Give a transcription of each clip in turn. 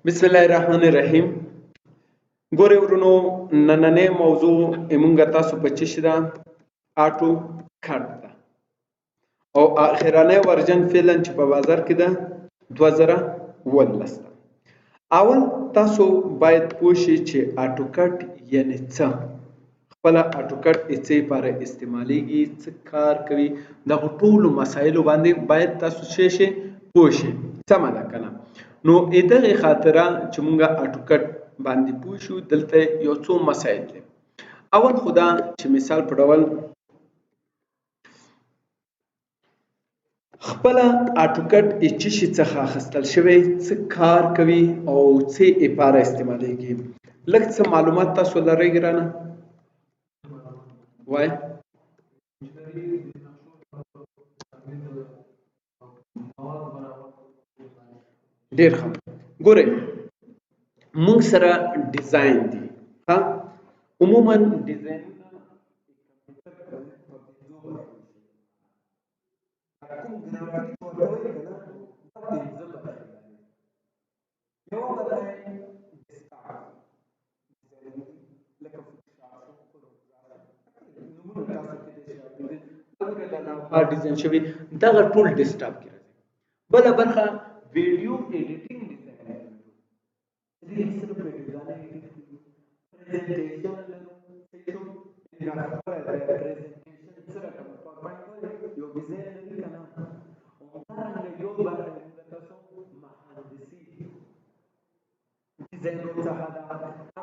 بسم الله الرحمن الرحیم. ګورئ ورونو، نننۍ موضوع مونږ تاسو په څه شي ده؟ AutoCAD ده، او اخرنۍ version فعلا چې په بازار کې ده 2019 ده. اول تاسو باید پوه شئ چې AutoCAD یعنی څه، خپله AutoCAD یې څه لپاره استعمالیږي، څه کار کوي، دغو ټولو مسایلو باندې باید تاسو څه شئ پوه شئ. سمه ده که نه؟ نو دغې خاطره چې مونږ AutoCAD باندې پوه شو، دلته یو څو مسایل دي. اول خو دا چې مثال په ډول خپله AutoCAD یې څه شي څخه اخیستل شوی، څه کار کوي او څه یې لپاره استعمالیږي. لږ څه معلومات تاسو لرئ ګرانه؟ وای ډیر ښه. ګورئ موږ سره design دی، ها عموما ډیزاینونه کوم ګرافیک چې ورته وایي که نه، دا پنځه برخې لري. یوه برخه یې desktop design دي، لکه فوټوشاپ، نومونه تاسو کېدای شي اورېدلي، دا ګوره دا لوحه design شوې، دغه ټول desktop کې راځي. بله برخه video editing design، دې کې صرف ویډیوګانې edit کېږي. presentation لرو، صحیح شو؟ دا خپله د presentation څه رقم PowerPoint یو design لري که نه، همدارنګه یو برخه یې موږ تاسو مهندسي ډیزاینو څخه ده.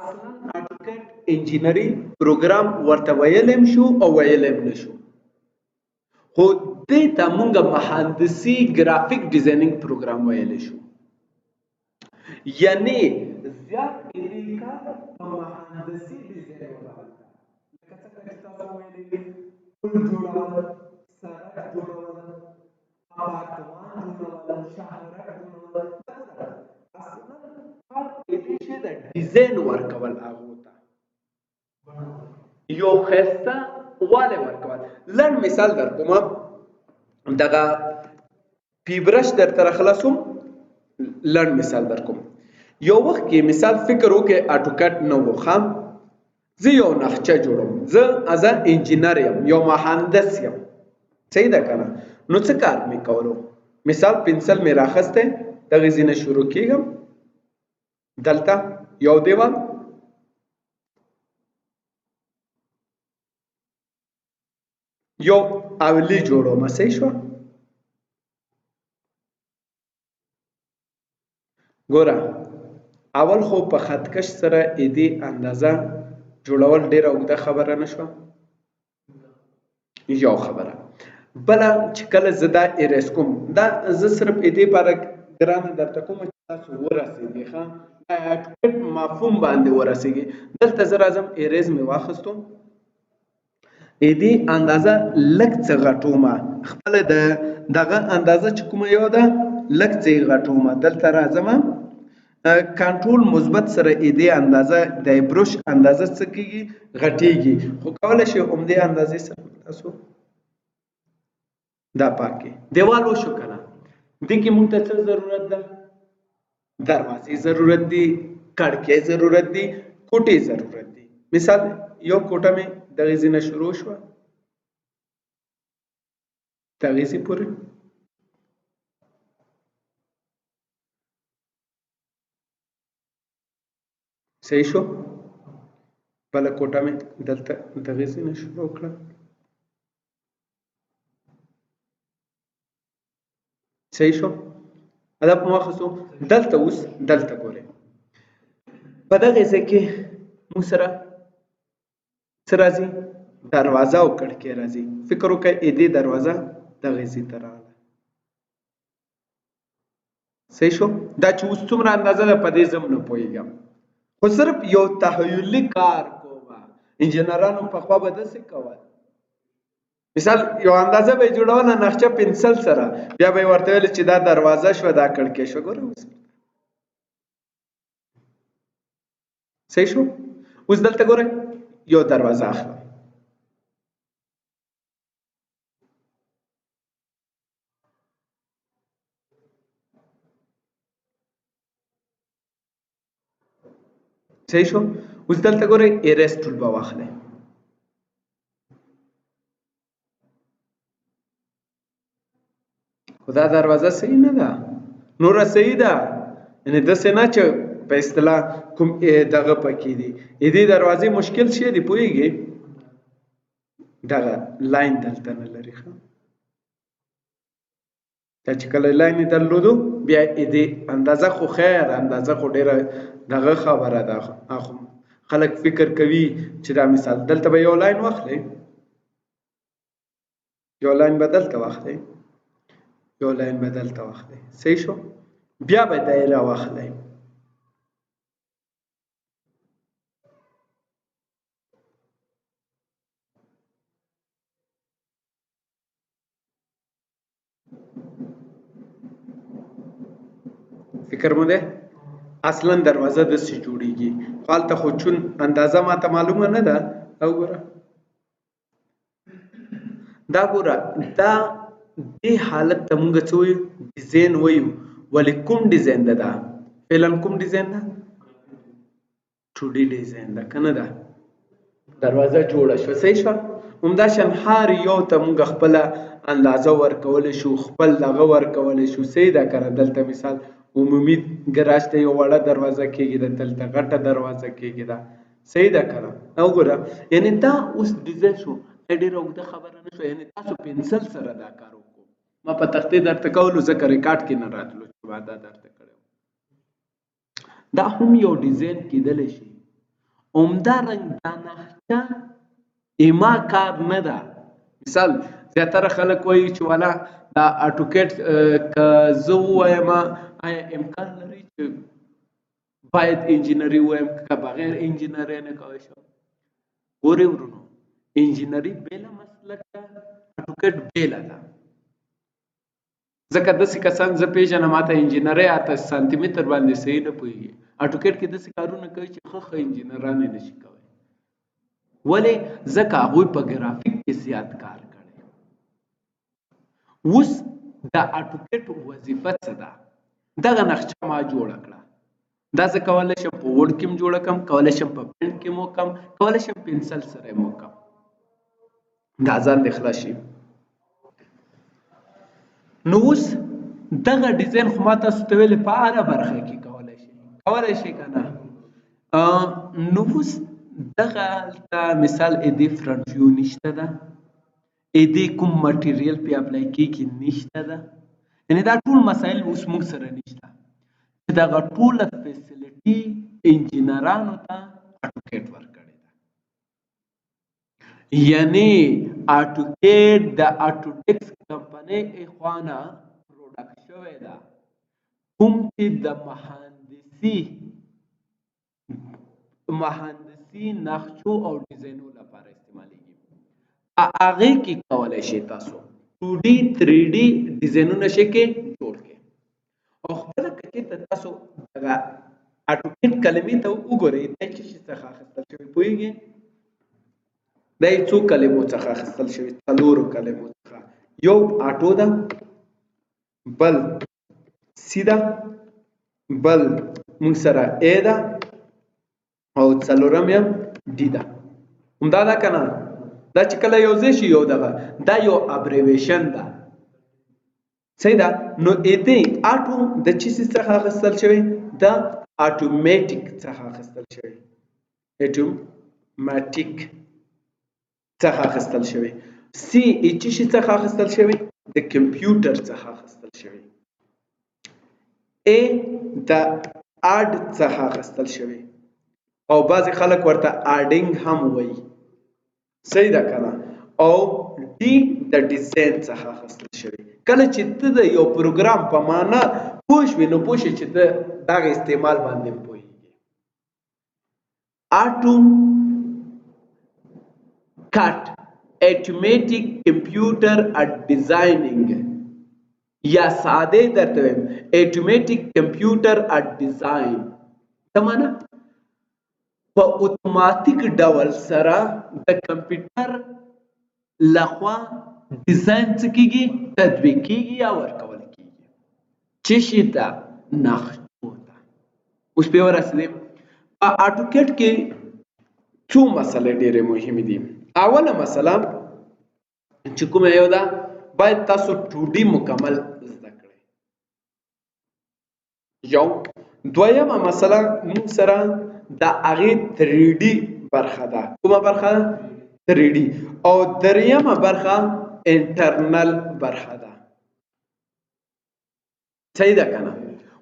اصلا AutoCAD انجینري پروګرام ورته ویلی هم شو او ویلی هم نه شو، خو دې ته موږ مهندسي graphic designing program ویلی شو. یعنی زیات دې کار په مهندسي ډیزاین باندې، لکه څنګه چې تاسو ویلي، پل جوړول، سړک جوړول، اپارتمان جوړول، شهرک جوړول، اصلا کار دې شی د ډیزاین ورکول، هغو ته یو ښایسته والی ورکول. لنډ مثال در کوم، دغه پیبرش درته راخلاصوم، لنډ مثال در کوم. یو وخت کې مثال فکر وکړئ AutoCAD نه و، ښه زه یو نقشه جوړوم، زه از انجینر یم، یو مهندس یم، صحیح ده که نه؟ نو څه کار مې کولو؟ مثال پنسل مې راخستی، دغې ځای نه شروع کېږم، دلته یو دیوال، یو اولی جوړوم، صحیح شوه؟ ګوره اول خو په خطکش سره دې اندازه جوړول ډېره اوږده خبره نه شوه، یو خبره. بله چې کله زه دا erase کوم، دا زه صرف دې لپاره ګرانه درته کوم چې تاسو ورسېږئ، ښه AutoCAD مفهوم باندې ورسېږئ. دلته زه راځم، erase مې واخیستو، دې اندازه لږ څه غټومه، خپله د دغه اندازه چې کومه یو ده لږ څه یې غټومه. دلته راځم، کنټرول مثبت سره دې اندازه د brush اندازه څه کېږي؟ غټېږي. خو کولی شئ همدې اندازې سره تاسو دا پاک کړئ. دیوال وشو که نه، دې کې موږ ته څه ضرورت ده؟ دروازې ضرورت دي، کړکۍ ضرورت دي، کوټې ضرورت دي. مثال یو کوټه مې دغې ځای نه شروع شوه، دغې ځای پورې، صحیح شو؟ بله کوټه مې دلته دغې ځای نه شروع کړه، صحیح شو؟ هدف مو واخیستو. دلته اوس دلته ګورئ، په دغې ځای کې موږ سره څه راځي؟ دروازه او کړکۍ راځي. فکر وکړئ دې دروازه دغې ځای ته راغله، صحیح شو؟ دا چې اوس څومره اندازه ده په دې زه هم نه پوهېږم، خو صرف یو تخیلي کار کومه. انجینرانو پخوا به داسې کول، مثال یو اندازه به یې جوړوله نقشه پنسل سره، بیا به یې ورته ویل چې دا دروازه شوه، دا کړکۍ شوه. ګوره اوس صحیح شو؟ اوس دلته ګورئ یو دروازه اخلم، صحیح شو. اوس دلته ګورئ erase tool به واخلئ. خو دا دروازه صحیح نه ده، نوره صحیح ده، یعنې داسې نه چې په اصطلاح کوم دغه پکې دي. دې دروازې مشکل شی دی، پوهېږې؟ دغه line دلته نه لري. ښه، دا چې کله line یې درلودو بیا دې اندازه خو خیر، اندازه خو ډېره دغه خبره ده. خو خلک فکر کوي چې دا مثال دلته به یو line واخلئ، یو line به دلته واخلئ، یو line به دلته واخلئ. صحیح شو. بیا به دایره واخلئ، فکر مو دی؟ اصلا دروازه داسې جوړیږي، خو هلته خو چون اندازه ماته معلومه نه ده. دا وګوره، دا ګوره، دا دې حالت ته مونږ څه وایو؟ ډیزاین وایو. ولې کوم ډیزاین ده؟ دا فعلا کوم ډیزاین ده؟ 2D ډیزاین ده که نه ده؟ دروازه جوړه شوه. صحیح شوه. همدا شان هر یو ته مونږ خپله اندازه ورکولی شو، خپل دغه ورکولی شو. صحیح ده که نه؟ دلته مثال عمومي ګراج ته یو وړه دروازه کېږي ده، دلته غټه دروازه کېږي ده. صحیح ده که نه؟ دا وګوره، یعنې دا اوس ډیزاین شو. ډېره اوږده خبره نه شوه، یعنې تاسو پنسل سره دا کار وکړو. ما په تختې درته کولو ځکه ریکارډ کې نه راتلو چې ما دا درته کړی. دا هم یو ډیزاین کېدلی شي. همدارنګ دا نقشه ایما کار نه ده. مثال زیاتره خلک وایي چې والا دا AutoCAD که زه ووایم آیا امکان لري چې باید انجینري ووایم که بغیر انجینري نه کولی شم؟ ګورئ ورونو، انجینري بېله مسلک ده، AutoCAD بېله ده. ځکه داسې کسان زه پېژنم، ماته انجینري اته سانتي متر باندې صحیح نه پوهېږي. AutoCAD کې داسې کارونه کوي چې ښه ښه انجینران یې نشي کولی. ولې؟ ځکه هغوی په ګرافیک کې زیات کار کړی. اوس د AutoCAD وظیفه څه ده؟ دغه نقشه ما جوړه کړه، دا زه کولی شم په Word کې هم جوړه کړم، کولی شم په Paint کې هم وکړم، کولی شم پنسل سره هم وکړم. دا ځان دې خلاص شي. نو اوس دغه ډیزاین خو ما تاسو ته ویلې په هره برخه کې کولی شئ، کولی شئ که نه؟ نو اوس دغه هلته مثال دې front view نشته ده، دې کوم material پې apply کېږي نشته ده، یعنې دا ټول مسایل اوس موږ سره نشته. چې دغه ټوله facility انجینرانو ته AutoCAD ورکړې ده. یعنې AutoCAD د Autodesk کمپنۍ اخوا نه product شوی ده، کوم چې د مهندسي نقشو او ډیزاینو لپاره استعمالیږي. هغې کې کولی شئ تاسو 2D 3D ډیزاینونه شئ کې جوړ کړئ. او خپله که چېرته تاسو دغه AutoCAD کلمې ته وګورئ، دا چې شي څخه اخیستل شوی پوهېږئ؟ دا یې څو کلمو څخه اخیستل شوی؟ څلورو کلمو څخه. یو auto ده، بل C ده، بل موږ سره A ده، او څلورم یې D ده. همدا ده که نه؟ دا چې کله یو ځای شي یو دغه، دا یو abbreviation ده. صحیح ده. نو دې auto د چی څخه اخیستل شوی؟ د اتوماتیک څخه اخیستل شوی، اتوماتیک څخه اخیستل شوی. C ای چی څخه اخیستل شوی؟ د کمپیوټر څخه اخیستل شوی. A د add څخه اخیستل شوی، او بعضې خلک ورته adding هم وایي. صحیح ده که نه؟ او D د design څخه اخیستل شوی. کله چې ته د یو پروګرام په معنا پوه شوې، نو پوه شې چې ته دغه استعمال باندې هم پوهېږې. AutoCAD automatic computer aided designing، یا ساده درته وایم automatic computer aided design. څه معنا؟ په اتوماتیک ډول سره د کمپیوټر لخوا ډیزاین څه کیږي؟ تطبیق کیږي یا ورکول کیږي. څه شي ته؟ نقشو ته. اوس پرې ورسېدې. په AutoCAD کې څو مسلې ډېرې مهمې دي. اوله مسله چې کومه یو ده، باید تاسو 2D مکمل زده کړئ. یو دویمه مسله موږ سره د هغې 3D برخه ده. کومه برخه ده؟ 3D. او دریمه برخه internal برخه ده. صحیح ده که نه؟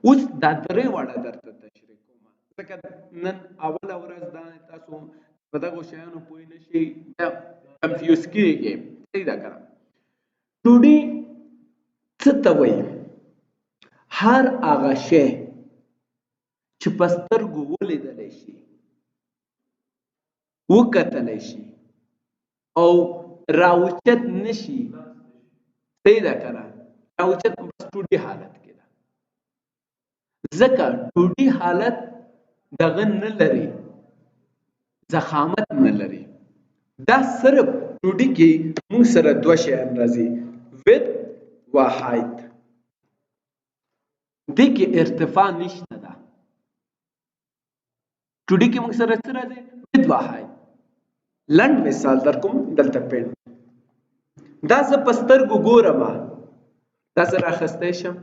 اوس دا درې واړه درته تشریح کوم، ځکه نن اوله ورځ ده، تاسو په دغو شیانو پوه نه شئ، confuse کېږئ. صحیح ده که نه؟ 2D څه ته وایي؟ هر هغه شی چې په سترګو ولیدلی شي، وکتلی شي او راوچت نشي، صحیح ده که نه؟ راوچت بس 2D حالت کې ده، ځکه 2D حالت دغه نه لري، ضخامت نه لري. دا صرف 2D کې موږ سره دوه شیان راځي، width و height. دې کې ارتفاع نشته ده. 2D کې موږ سره څه راځي؟ width و height. لنډ مثال در کوم، دلته pen دا زه په سترګو ګورم، دا زه راخستی شم.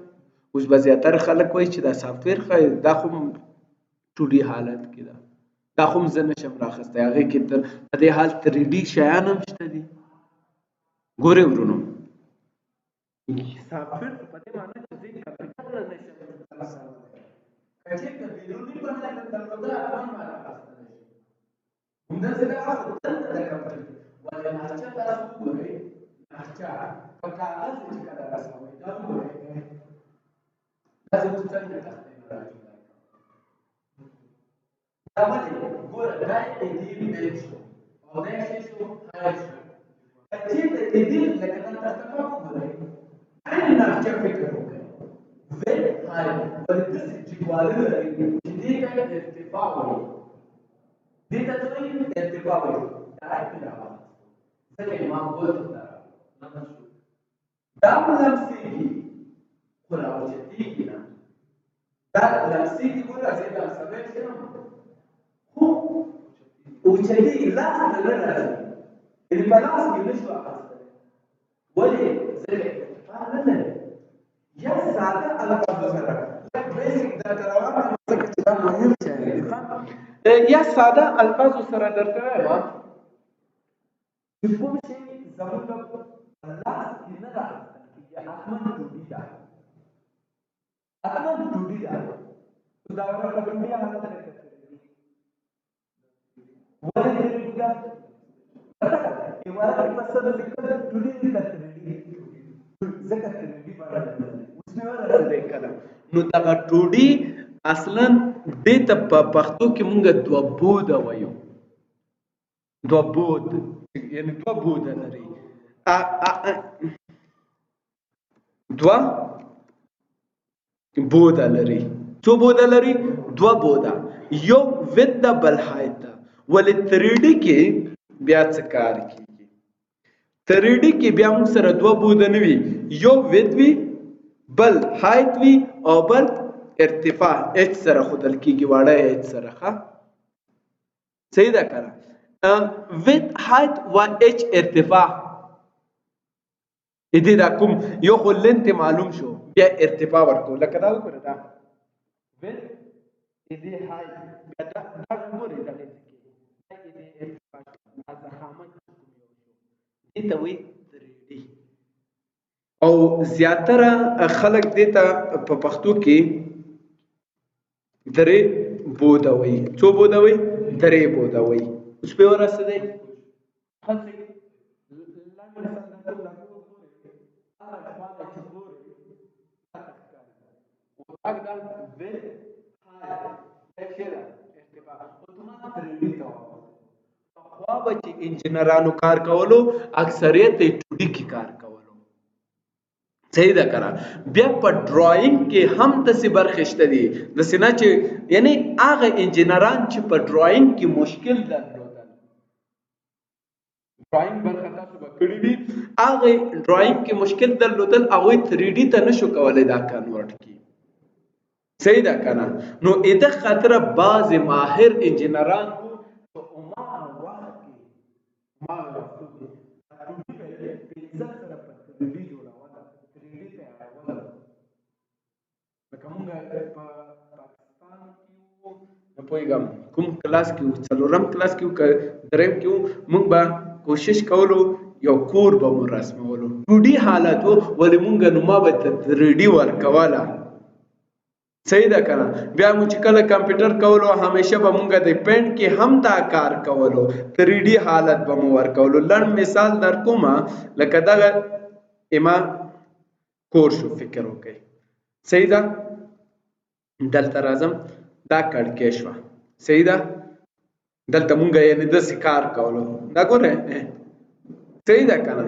اوس به زیاتره خلک وایي چې دا software ښایي، دا خو 2D حالت کې ده، دا خو هم زه نشم راخستی، هغې کې تر په دې حال 3D شیان هم شته دي. ګورئ ورونو، software خو په دې معنی چې زه کمپیوټر نه نشم رسولی، که چېرته بیروني بڼه یې درلوده حتما ما راخستلی شي. همداسې دا خو دلته د کمپیوټر ولې نقشه تاسو وګورئ، نقشه په کاغذ چې کله رسوئ دا وګورئ، داسې اوس څنګه تختې نه راجوړه کړم؟ دا ولې ګوره، دا یې دې width شو او دا یې څه شو؟ height شو. که چېرته د دې لکه دا تخته پاک وګورئ، عین نقشه فکر وکړئ، width height، ولې داسې جګوالی لري چې دې ته ارتفاع وایي. دې ته څه وایي؟ ارتفاع وایي. دا یې پرې راواخیستو، ځکه یې ما ګوتو ته راوړو. دا هم لمسېږي خو راوچتېږي نه. دا لمسېږي، ګوره زه یې لمسولی شم، خو اوچتېږي، لاس ته نه راځي، یعنې په لاس کې نه شو اخیستلی. ولې؟ ځکه ارتفاع نه لري. یا ساده الفاظو سره لږ basic درته روان یم، ځکه چې دا مهم شی دی. یا ساده الفاظو سره درته وایم چې کوم شی زموږ په لاس کې نه راخیستل کېږي، حتما 2D ده، حتما 2D ده. دا ورته 2D حالت لکه 3D. ولې 3D ده؟ عبارت په سر لیکل 2D که 3D؟ ځکه 3D بڼه لري. اوس مې ورسېدی کله. نو دغه 2D اصلا دې ته په پښتو کې مونږ دوه بوده وایو، دوه بود، یعنې دوه بوده لري، دوه بوده لري. څو بوده لري؟ دوه بوده، یو width ده بل height ده. ولې 3D کې بیا څه کار کیږي؟ 3D کې بیا موږ سره دوه بوده نه وي، یو width وي، بل height وي او بل ارتفاع H سره ښودل کیږي، واړه H سره. ښه صحیح ده که نه؟ width، height و H ارتفاع. دې دا کوم یو خو length معلوم شو، بیا ارتفاع ورکو. لکه دا وګوره، دا width، دې height، بیا دا وګورئ دغې ځای کې دا دې ارتفاع شو، دا ضخامت شو، دې ته وایي 3D. او زیاتره خلک دې ته په پښتو کې درې بوده وایي. څو بوده وایي؟ درې بوده وایي. اوس پرې ورسېدی؟ ښه صحیح. لنډ مثال درته کوم، دا ګورئ، هره خوا ته چې ګورئ تاته ښکاري. غوږ دا width، height، دا څه ده؟ ارتفاع. اتومات 3D ته واوښت. پخوا به چې انجینرانو کار کولو، اکثریت یې 2D کې کار کولو. صحیح ده که نه؟ بیا په drawing کې هم داسې برخې شته دي، داسې نه چې یعنې هغه انجینران چې په drawing کې مشکل درلودل، drawing برخه تاسو به کړې وي، هغه drawing کې مشکل درلودل، هغوی 3D ته نشو کولی دا convert کړي. صحیح ده که نه؟ نو د خاطره بعضې ماهر انجینران وو چې هماغه وخت کې، هماغه وختو کې دا 2D به یې پنسل سره په 3D جوړوله، 3D تیاروله. لکه مونږ په پاکستان کې وو، نه پوهېږم کوم کلاس کې وو، څلورم کلاس کې وو که دریم کې وو، مونږ به کوشش کولو یو کور به مو رسمولو، 2D حالت وو، ولې مونږ نو ما به 3D ورکوله. صحیح ده که نه؟ بیا مو چې کله کمپیوټر کولو، همیشه به مونږ د paint کې هم دا کار کولو، 3D حالت به مو ورکولو. لنډ مثال در کوم، لکه دغه اما کور شو، فکر وکړئ. صحیح ده؟ دلته راځم، دا کړکۍ شوه. صحیح ده؟ دلته مونږ یعنې داسې کار کولو، دا ګورئ. صحیح ده که نه؟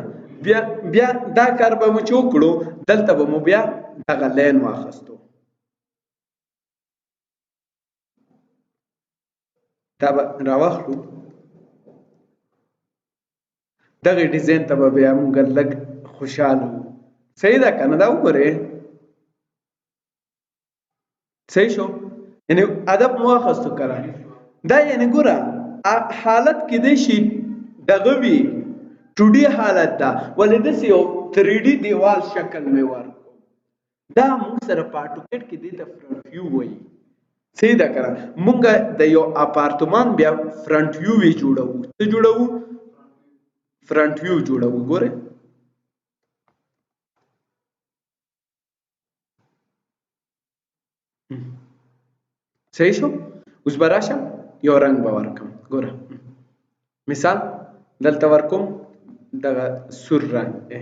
بیا دا کار به مو چې وکړو، دلته به مو بیا دغه line واخیستو، دا به راواخلو، دغه ډیزاین ته به بیا مونږ لږ خوشحاله وو. صحیح ده که نه؟ دا وګورئ. صحیح شو؟ یعنی ادب مو واخیستو که نه؟ دا یعنی ګوره حالت کېدای شي دغه وي، 2D حالت ده، ولې داسې یو 3D دیوال شکل مې ورکړو. دا موږ سره په AutoCAD کې دې ته front view وایي. صحیح ده که نه؟ موږ د یو اپارتمان بیا front view یې جوړوو. څه جوړوو؟ front view جوړوو. ګورئ، صحیح شو؟ اوس به راشم یو رنګ به ورکم. ګوره مثال دلته ورکوم دغه سور رنګ دی.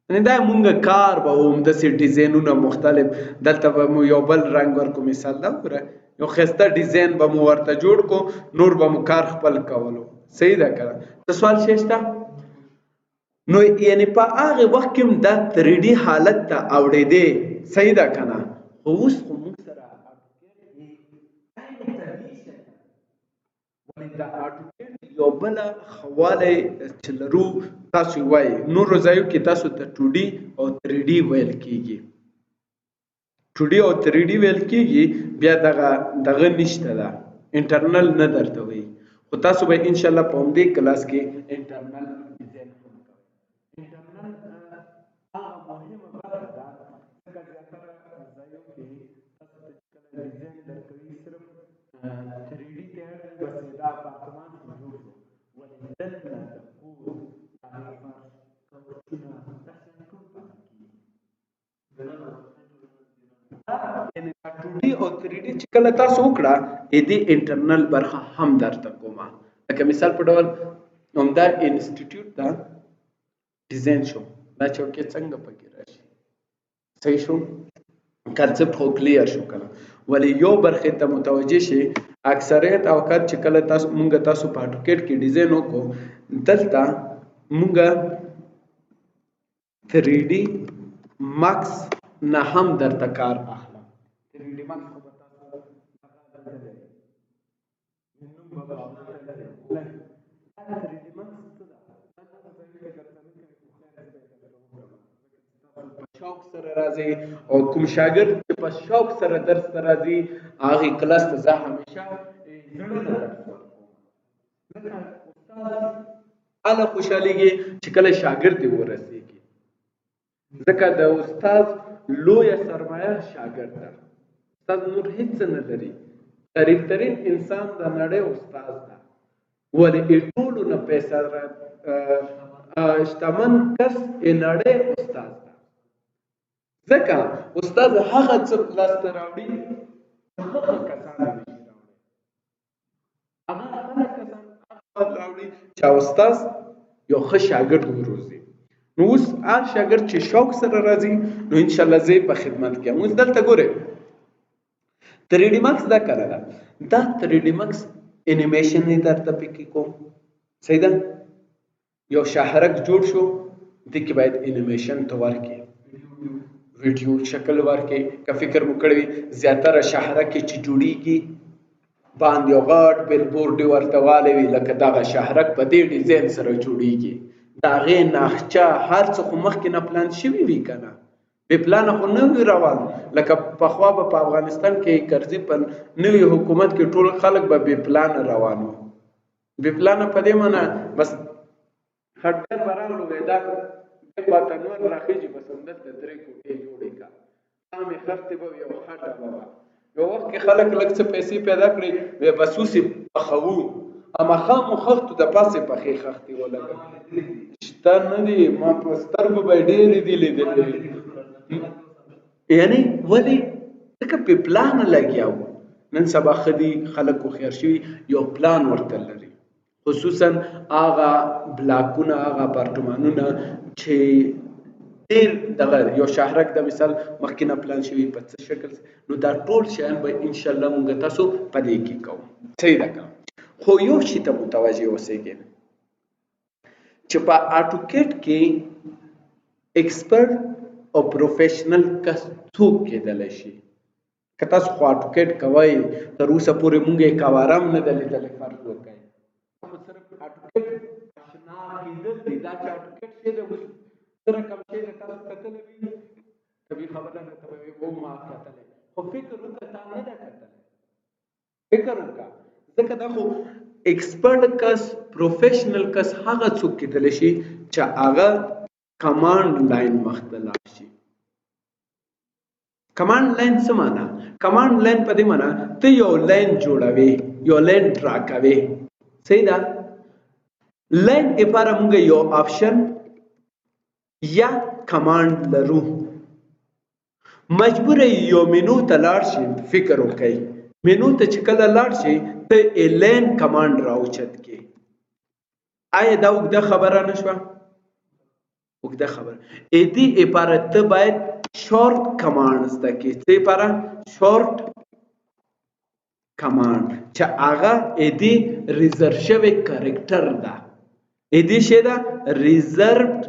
یعنې دا مونږ کار به وم داسې ډیزاینونه مختلف، دلته به مو یو بل رنګ ورکو. مثال دا وګوره، یو ښایسته ډیزاین به مو ورته جوړ کو، نور به مو کار خپل کولو. صحیح ده که نه؟ څه سوال شی شته؟ نو یعنې په هغې وخت کې هم دا 3D حالت ته اوړېدې. صحیح ده که نه؟ خو اوس خو موږ سره ولې د AutoCAD یو بله ښه والی چې لرو، تاسو یې وایئ نورو ځایو کې تاسو ته 2D او 3D ویل کېږي. 2D او 3D ویل کېږي، بیا دغه نشته، ده internal نه درته وایي. خو تاسو به انشاءالله په همدې کلاس کې internal design هم کوئ. internal هغه مهمه برخه ده، ځکه زیاتره ځایو کې تاسو ته چې کله ډیزاین درکوي صرف 3D تیار دی، بس دا اپارتمان خو جوړ شو، ولې دننه د کور هغې فرش، کوچونه، دا شیان ټول پاتې کېږي. دا یعنې دا 2D او 3D چې کله تاسو وکړه، دې internal برخه هم درته کومه. لکه مثال په ډول همدا انسټیټیوټ دا ډیزاین شو، دا چوکۍ څنګه پکې راشي. صحیح شو؟ concept خو clear شو که نه؟ ولې یو برخې ته متوجه شئ، اکثریت اوقات چې کله مونږ تاسو په AutoCAD کې ډیزاین وکړو، دلته مونږ 3D Max نه هم درته کار اخلم. 3D Max خو به تاسو دغه دلته لرئ، نوم به به دلته لرئ. دا 3D Max څه ده؟ دا نور ځایو کې درته نه کوي، خو خیر زه به یې درته وکړم، ځکه چې تاسو په شوق سره راځئ، او کوم شاګرد چې په شوق سره درس ته راځي، هغې کلاس ته زه همیشه زړه نه درس ورکوم، ځکه استاد هله خوشحالېږي چې کله شاګرد یې ورسېږي، ځکه د استاد لویه سرمایه شاګرد ده. استاد نور هیڅ څه نه لري، غریب ترین انسان د نړۍ استاد ده، ولې یې ټولو نه پیسه شتمن کس یې نړۍ استاد ده، ځکه استاد هغه څه لاسته راوړي چې هغه کسان یې نشي راوړی، هغه هغه کسان هغه راوړي چې استاد یو ښه شاګرد وروزي. نو اوس هر شاګرد چې شوق سره راځي، نو انشاءالله زه یې په خدمت کې یم. اوس دلته ګورئ 3D Max دا کله ده، دا 3D Max انیمیشن یې درته پکې کوم. صحیح ده؟ یو شاهرک جوړ شو، دې کې باید انیمیشن ته ورکړي، ویډیو شکل ورکړي. که فکر مو کړی وي، زیاتره شاهرک چې جوړیږي باندې یو غټ billboard یې ورته والی وي، لکه دغه شاهرک په دې ډیزاین سره جوړیږي، د هغې نقشه هر څه خو مخکې نه پلان شوي وي که نه. بې پلانه خو نه وي روان. لکه پخوا به په افغانستان کې کرزي په نوي حکومت کې ټول خلک به بې پلانه روان وو. بې پلانه په دې معنی بس خټګر به راغلو، وایي دا دې خوا ته نور راخېژي، بس همدلته درې کوټې جوړې کړه، خامې خښتې به وي او خټه به وه. یو وخت کې خلک لږ څه پیسې پیدا کړې، وایي بس اوس یې پخوو، اما خامو خښتو د پاسه پخې خښتې ولګوي. شته نه دي، ما په سترګو به یې ډېرې دي لیدلې. یعنی ولې؟ ځکه په پلان لګیا وو. نن سبا ښه دي، خلک هوښیار شوي، یو پلان ورته لري. خصوصا هغه بلاکونه، هغه اپارتمانونه چې ډېر دغه یو شهرک د مثال مخکې نه پلان شوي په څه شکل، نو دا ټول شیان به انشاءالله مونږ تاسو په دې کې کوو. صحیح ده که؟ خو یو شي ته متوجه اوسئ چې په AutoCAD کې expert او professional کس څوک کېدلی شي. که تاسو خو AutoCAD کوئ، تر اوسه پورې مونږ یې قواره هم نه ده لیدلې، فرض وکړئ خو صرف AutoCAD اشنا کېدل دي. دا چې AutoCAD شی دی، اوس څه رقم شی دی تاسو کتلی وي، طبیعي خبره ده ته به وایې وو ما کتلی، خو فکر وکړه تا نه ده کتلی. فکر وکړه، ځکه دا خو expert کس، professional کس هغه څوک کېدلی شي چې هغه command line مخته لاړ شي. command line څه معنا؟ command line په دې معنا ته یو line جوړوې، یو line draw کوې، صحیح ده؟ line لپاره موږ یو option یا command لرو. مجبور یو منو ته لاړ شي، فکر وکړئ منو ته چې کله لاړ شي ته line command راوچت کې. آیا دا اوږده خبره نه شوه؟ اوږده خبره. ا دې لپاره ته باید short command زده کړې. څه لپاره؟ short command چې هغه ا دې ریزرو شوی character ده. ا دې شی ده reserved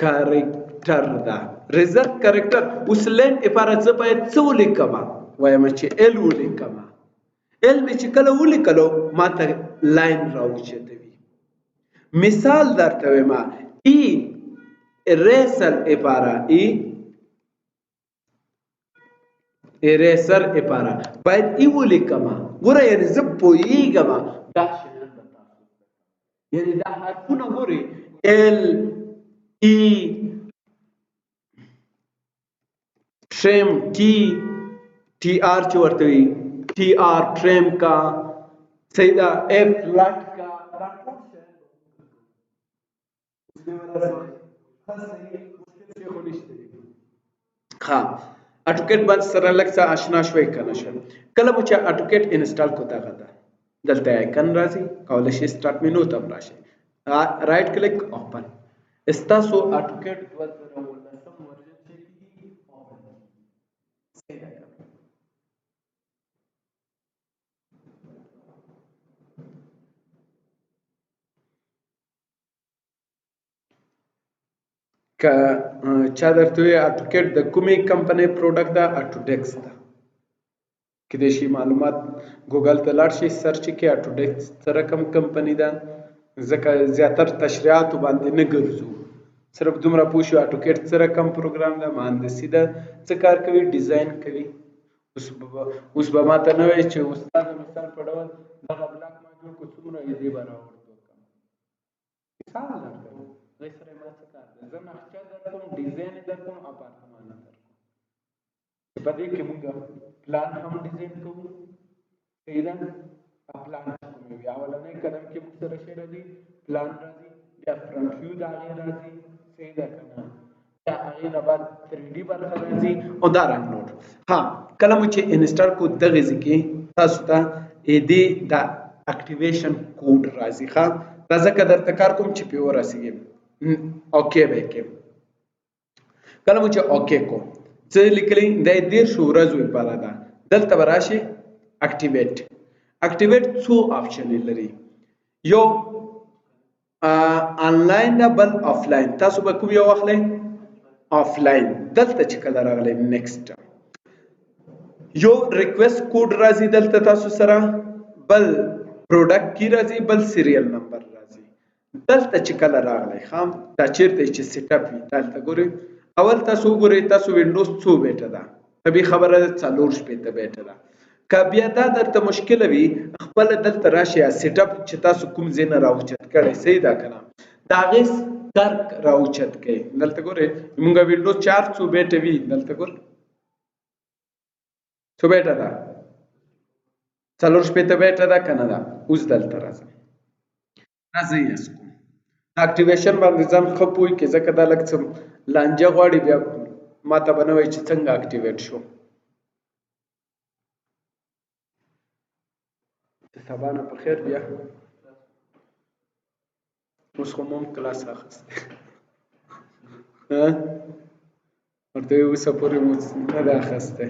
character ده. reserve character. اوس line لپاره زه باید څه ولیکم؟ وایم چې L ولیکم. L مې چې کله ولیکلو ما ته line راوچتوي. مثال درته وایم، E eraser لپاره، E eraser لپاره باید E ولیکم. ګوره یعنې زه پوهېږم دا شیان به تاسو، یعنې دا حرفونه ګورئ L E trim T T R چې ورته وي، T R trim کا، صحیح ده، F لټ کا، دا ټول شیان ښه صحیح مشکل شی خو نشته دی. ښه AutoCAD باندې سره لږ څه آشنا شوئ که نه شوئ؟ کله مو چې AutoCAD install کړو دغه ده، دلته icon راځي، کولی شئ start menu ته هم راشئ، right click open. ستاسو AutoCAD 2019 version چې کېږي open. صحیح ده که؟ که چا درته ووایي AutoCAD د کومې کمپنۍ product ده، Autodesk ده. کېدای شي معلومات ګوګل ته لاړ شئ، search کړئ Autodesk څه رقم کمپني ده، ځکه زیاتر تشریحاتو باندې نه ګرځو، صرف دومره پوه شو AutoCAD څه رقم پروګرام ده، مهندسي ده، څه کار کوي، design کوي. اوس به ما ته نه وایي چې استاد مثال په ډول دغه block ما جوړ کړو، څومره یې دې به راوړو. مثال درته وایم، هغې سره ما څه کار دی، زه نقشه درکوم، design درکوم، اپارتمان درکوم. چې په دې کې موږ پلان هم design کوو، صحیح ده؟ پلان چې کوم وي، اولنی قدم کې موږ سره شی راځي، پلان راځي، بیا front view د هغې راځي، صحیح ده که نه؟ بیا هغې نه بعد 3D برخه راځي او دا رنګ نور. ها کله مو چې install کړو دغې ځای کې تاسو ته دې د activation code راځي. ښه دا ځکه درته کار کوم چې پرې ورسېږم. okay به یې کړم. کله مو چې okay کو څه لیکلي دا یې 30 ورځو لپاره ده. دلته به راشي activate. activate څو option لري، یو آنلاین ده، بل آفلاین. تاسو به کوم یو واخلئ؟ آفلاین. دلته چې کله راغلی next، یو request code راځي دلته تاسو سره، بل product key راځي، بل serial number راځي. دلته چې کله راغلی خام دا چیرته چې setup وي دلته ګورئ. اول تاسو وګورئ تاسو وینډوز څو بیټه ده، طبیعي خبره ده 64 بیټه ده. که بیا دا درته مشکله وي خپله دلته راشئ setup چې تاسو کوم ځای نه راوچت کړی، صحیح ده که نه، د هغې درک راوچت کړئ. دلته ګورئ موږ وینډوز 4 څو بیټه وي، دلته ګورئ څو بیټه ده، 64 بیټه ده که نه ده. اوس دلته راځم، راځئ یې کوم activation باندې ځان ښه پوه کړئ، ځکه دا لږ څه لانجه غواړي، بیا ماته به نه وایي چې څنګه activate شو. سبا نه په خیر. بیا اوس خو مو هم کلاس اخیستی، ورته وایي اوسه پورې مو نه ده اخیستی.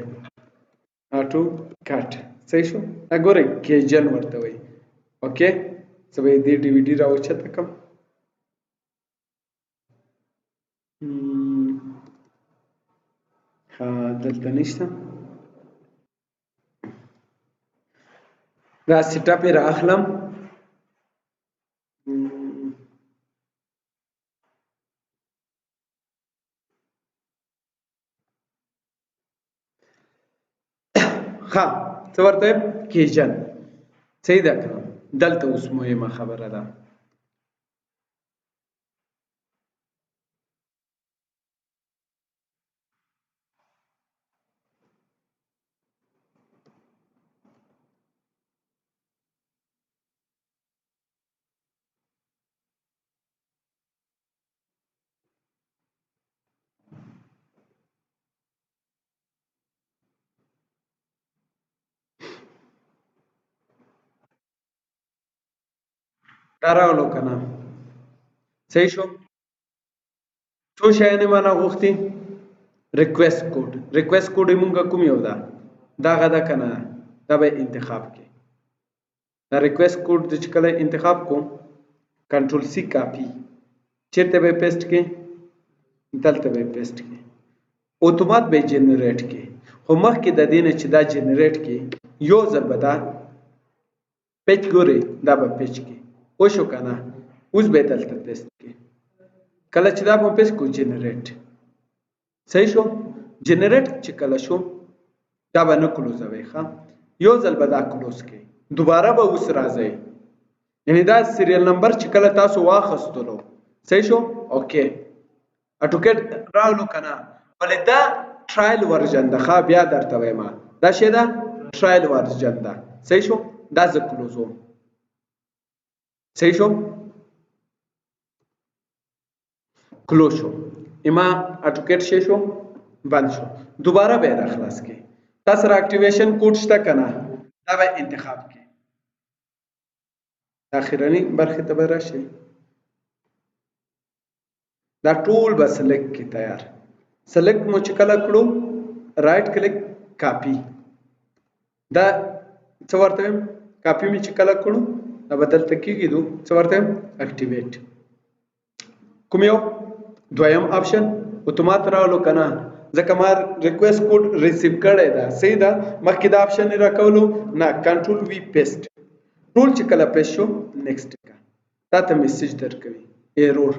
AutoCAD صحیح شو. دا ګورئ keygen ورته وایي. okay زه به یې دې DVD راوچته کړم. ښه دلته نشته. دا setup یې رااخلم. ښه څه ورته وایم keygen، صحیح ده که نه؟ دلته اوس مهمه خبره ده. دا راغلو که نه؟ صحیح شو. څو شیان یې مانه غوښتي؟ request code. request code یې مونږ کوم یو ده؟ دغه ده که نه؟ دا به انتخاب کړي. دا request code چې کله انتخاب کوم، control C copy، چېرته به یې paste کړي؟ دلته به یې paste کړي، اتومات به یې generate کړي. خو مخکې د دې نه چې دا generate کړي، یو ځل به دا پیچ ګورئ، دا به پیچ کړي. وشو که نه؟ اوس به یې دلته paste کړي. کله چې دا به paste کړو generate، صحیح شو. generate چې کله شو دا به نه close وي، ښه یو ځل به دا close کړي، دوباره به اوس راځي. یعنی دا serial number چې کله تاسو واخستلو، صحیح شو، okay AutoCAD راغلو که نه؟ ولې دا trial version ده، ښه بیا درته وایم دا شی ده trial version ده، صحیح شو. دا زه close وم، صحیح شو، close شو، اما AutoCAD شی شو بند شو. دوباره به یې راخلاص کړي. تا سره activation code شته که نه؟ دا به انتخاب کړي. اخرنۍ برخې ته به راشي، دا ټول به select کړي. تیار select مو چې کله کړو، right click copy، دا څه ورته وایم؟ کاپي مې چې کله کړو دا به دلته کېږي، دو څه ورته وایم؟ activate. کوم یو؟ دویم option اتومات راغلو که نه؟ ځکه ما request code receive کړی ده، صحیح ده. مخکې دا option یې راکولو نه، control V paste. ټول چې کله paste شو next کړه، تا ته message درکوي error.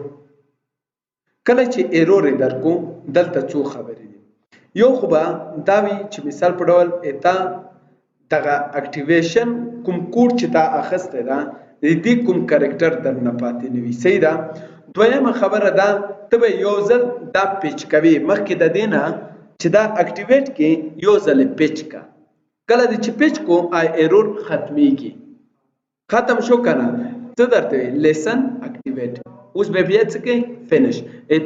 کله چې error یې درکو، دلته څو خبرې دي. یو خو به دا وي چې مثال په ډول تا دغه activation کوم کوډ چې تا اخیستی ده، د دې کوم character درنه پاتې نه وي، صحیح ده. دویمه خبره ده، ته به یو ځل دا پیچ کوې، مخکې د دې نه چې دا activate کړې یو ځل یې پیچ کړه. کله دې چې پیچ کو آی error ختمیږي. ختم شو که نه؟ څه درته وایي؟ license activate. اوس به بیا څه کوي؟ finish.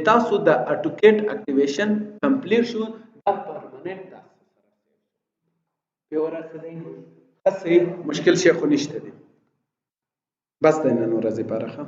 تاسو د AutoCAD activation complete شو، دا permanent تاسو سره پې ورسېدئ. ښه صحیح، مشکل شی خو نشته دی. بس د نن ورځې لپاره ښه.